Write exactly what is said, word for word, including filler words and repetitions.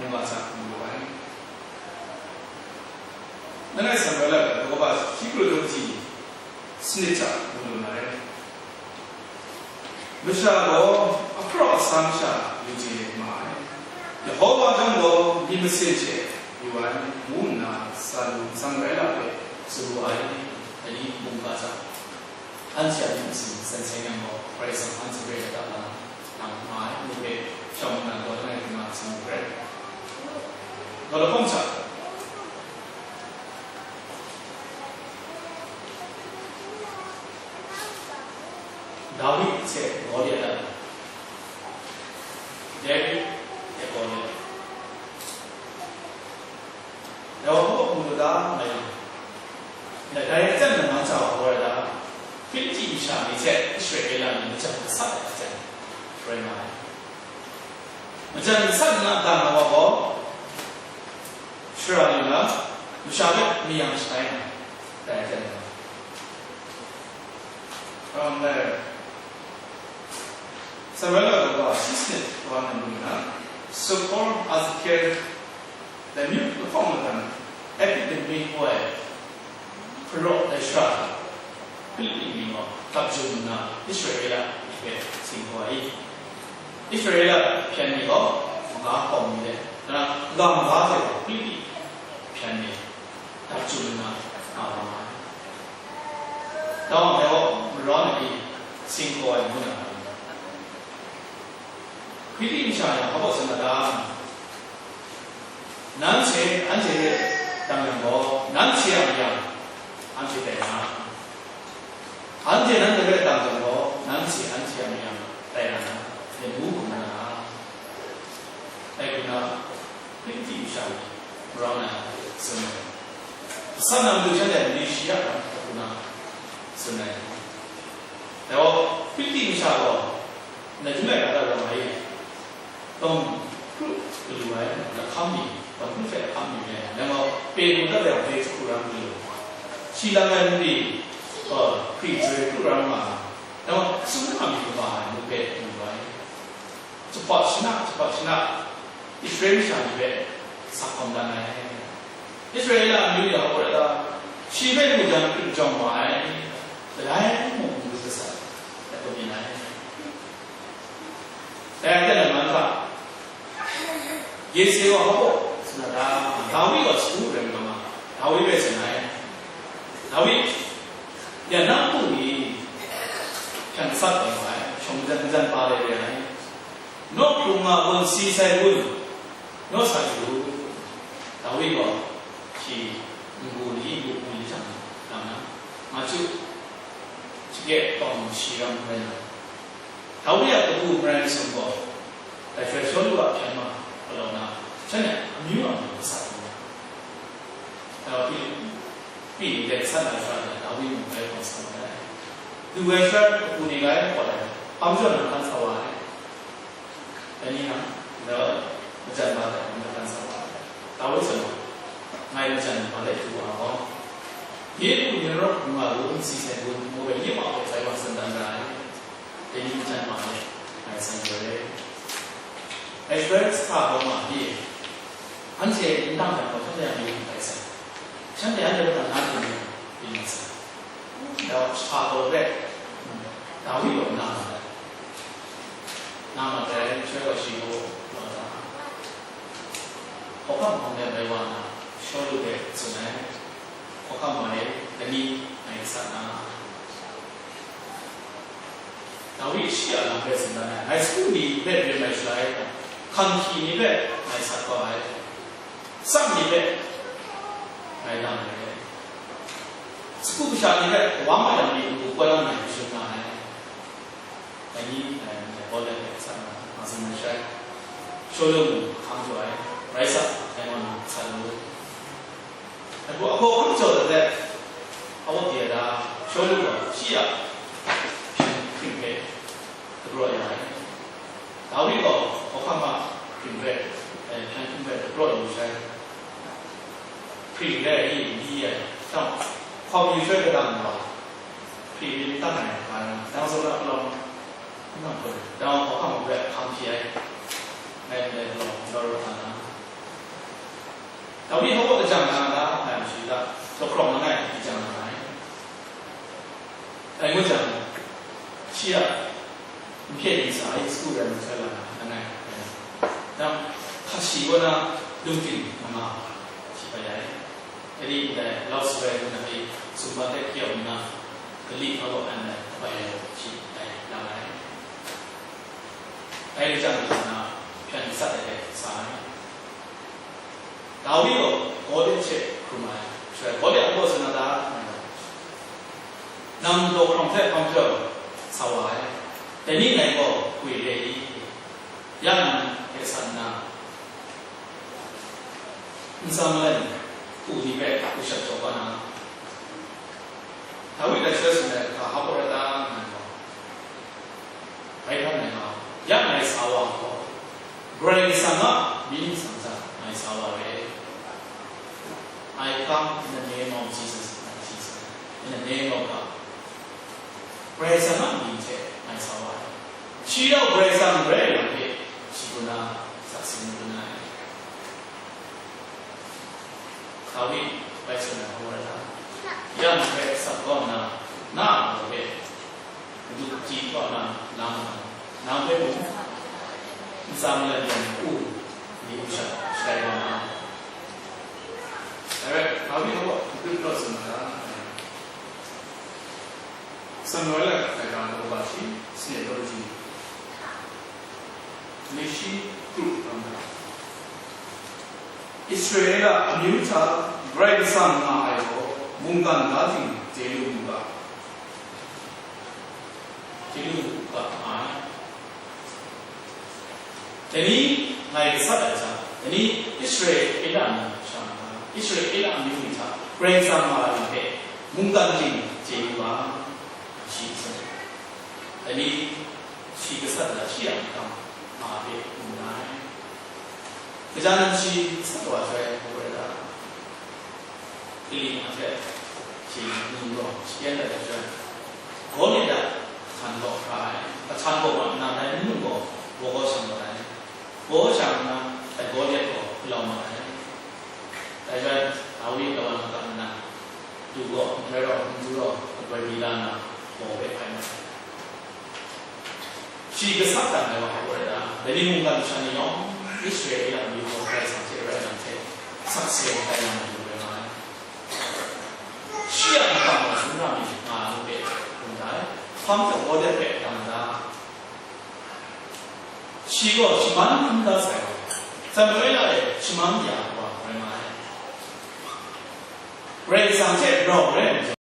mungga hta mu lu ai. Langai Samuela gaw daw kaba shi kru daw kaji sanit hta mu lu na rai. Masha gaw ahpraw asa masha yu chye ma ai. Yehova jang gaw myit masin hte yu ai, ngu nna Salu nsang rai la hpe tsun wu ai. Dai ni mungga hta anhte a myit masin seng seng yang gaw, Karai Kasang anhte hpe lata na nang nga ai, ngu hpe shawng nnan gaw langai hkring nga hpyi mu hkre. Gaw lahkawng hta, Dawid hte Gawliat a, David hte Gawliat. Dai wa hpa mu lu da, nga yang. Dai, dai aten na man sa wa gaw da, Hpilipi masha ni hte Israela ni majan gasat ai aten rai nga ai. Majan gasat nna dan na wa gaw, shara ni na, masha hpe mayang shatai na, dai aten na. Around there. Samuela gaw shi sanit wa na lu na, Sukor, Azekir, dai myu lahkawng matan, Epit-Damin hoi hparaw dai shara hta, Hpilipi ni gaw dap jum nna, Israela ni hpe sing hkaw ai. Israela hpyen ni gaw maga hkawm ni de, nna ga maga hte gaw Hpilipi hpyen ni dap jum nna nga wa ma ai. Dawng dai gaw mara na pyi sing hkaw ai ngu na nga ai. Hpilipi masha ni hpa baw tsun na ta? Nanhte anhte hpe dang yang gaw, nanhte a mayang anhte tai na, anhte nanhte hpe dang yang gaw, nanhte anhte a mayang tai na, ngu hkrum na nga. Dai hku na, Hpilipi masha ni marau na tsun ai. Asan na matu shanhte ni shi ya na hku na tsun ai. Dai gaw, Hpilipi masha gaw, na dum ai ga da rawng ai, tawng hkru galu ai, lahkam mi, tawng hkru hte lahkam mi rai ai. Dai gaw, pe mu dat ai hpe jahku ram galu, shi lang ai mali, hkri joi hkru ram nga ai. Dai gaw, sumna mi kaba ai, mu hpe mu ai. Jahpawt shana, jahpawt shana, Israela masha ni hpe sa hkawm dan ai. Israela amyu ni a hkawt e, shi hpe mu jang hkrit jawng wa ai, kadai mung n lut masat, ai hku byin ai. Dai hte nan man hta, Yese wa hpa baw tsun na ta? Dawi gaw sagu rai nga ma, Dawi hpe tsun ai. Dawi, ya na npu ni hpyan gasat tawn wa ai, shawng majan majan pa de re ai. Naw hkrung a gun si sai gun, naw sa yu u. Dawi gaw shi ngu ni, ngu ni hta na, na, na, nga chyu, shake tawng shi ram rai na, Dawi a kabu marai masum gaw, dai hte Shawlu a hpyen ma galaw na, shanhte amyu a matu gasat lu ai. Dai wa Hpilipi ni hte gasat na shara ni, Dawi mung bai hkawm sa wa ai. Lu ai shara ni kabu ni gai hkawt ai, hpang jaw na hkan sa wa ai. Dai ni na, ndai majan ma hte hkan sa wa ai. Dawi tsun ai, ngai majan ma let du wa gaw, Yehu ni rawk nga lu nsi hte gun, ngu ai, nye ma hpe sai wa tsun dan ra ai. Dai ni majan ma let ngai san joi ai. Dai shaloi sa hkawm ma pyi, anhte n dang yang gaw, shanhte a myit n tai sai. Shanhte anhte hpe na hkrum yang, byin mat sai. Dai wa, sa hkawm hpe, Dawi gaw na mat ai. Na mat ai, shaloi gaw shi gaw, wa da, hkawhkam hpang de bai wa na, Shawlu hpe tsun ai. Hkawhkam wa e, dai ni ngai gasat na. Dawi shi a lam hpe tsun dan ai. Ngai sagu ni hpe rim ai shaloi, hkang hkyi ni hpe ngai sat kau ai, tsang ni hpe ngai lang ai. Sagu kasha ni hpe kawang mayam ni npu kau yang ngai hkrum nga ai. Dai ni, dai ni, dai Paul dai hpe sat na, nga tsun ai shaloi, Shawlu mung hkang jaw ai, rai sa, dai wa na sat lu. Dai gaw, a hkawhkam jaw dat let, a wak ya da, Shawlu gaw shi a hpyen hkring hpe dagraw ya ai. Dawi gaw hkawhkam a hpyen hkring hpe, eh, hpyen hkring hpe dagraw yu sai. Hpring re ai ni, li ai, dang, hkawm yu sai kadang gaw, hpring rin dang ai, dang zawn a palawng, n dang hkawm, dang hkawhkam hpe hkam hpyi ai, ngai ndai palawng, daw rawt nga na. Dawi hpa lajang na nga ai masha ta, lahkawng langai hte jang nga ai. Dai ngut jang, shi a nhpyen ntsa e sagu rai masha la na langai rai na, nang hkashi kaw na lungting nga nga ai, shi bai ai. Dai ni ndai lau sarai nna e sumhpa hte kayau nna, kali hpa kaw an ai kabai ai shi dai lang ai. Dai rai jang, nna hpyan gasat ai hte sa ai. Dawi gaw Goliat hte hkrum ai. Shaloi Goliat gaw sa na ta, nang daw hkawng hte hpang hkyaw sa wa ai, dai ni ngai gaw gwi re i? Ya nang hpe san nna, nsa malai hku ni hpe hku shat jaw wa na, Dawi dai shaloi tsun ai hka hap wa rai ta, ngai gaw? Bai hkan ai nga, ya ngai sa wa gaw, Karai Kasang a mying nsang hta ngai sa wa re. I come in the name of Jesus, Jesus, in the name of God. Karai Kasang a mying hte ngai sa wa ai. Shi rau Karai Kasang rai yang hpe, shi kaw na sakse n dun ai. Dawi bai tsun ai hku rai ta, ya nang hpe sat kau nna, na a matu hpe madu hpyi kau na, nang, nang hpe mung nsa malai yang u, ni u sha, sharai wa na. Dai rai, Dawi hpa gaw hkrit rawt tsun na ra. Samuela kaw hkrai ga, daw ga shi, sanit daw shi, myit shi kru ram ga. Israela amyu hta Karai Kasang nga ai gaw, mungkan ga ting chye lu mu ga, chye lu mu ga nga ai. Dai ni ngai gasat ai hta, dai ni Israela ni shang ai, Israela amyu ni hta Karai Kasang nga ai hpe mungkan ting chye yu ga, shi tsun. Dai ni shi gasat ai hta shi a mungkan nga hpe mu na ai. Kaja nan shi gasat wa joi, hku rai ta? Kaning a hte shi ngu gaw, shi yan ai joi, Goliat a htan gaw hkra ai, ahtan gaw mat nna, dai nnu gaw baw kau shang mat ai, baw kau shang nna, dai Goliat gaw galaw mat ai. Dai joi, Dawi kawan kata nna, du gaw, nhtoi rau, ndu rau, kaboi mi la nna, baw hpe hpai mat ai. Shi gasat dan ai wa hku rai ta? Dai ni mungkan masha ni yawng, Israela amyu gaw Karai Kasang hte rai nang hte sakse ai lam mayu rai nga ai. Shi a mungkan gaw sumra mi nga ai hpe hkrum da ai. Hpa majaw Goliat hpe dang da? Shi gaw shaman hkrum da sai wa, Samuela e shaman ya ai wa rai nga ai. Karai Kasang hte rau rai ai majaw,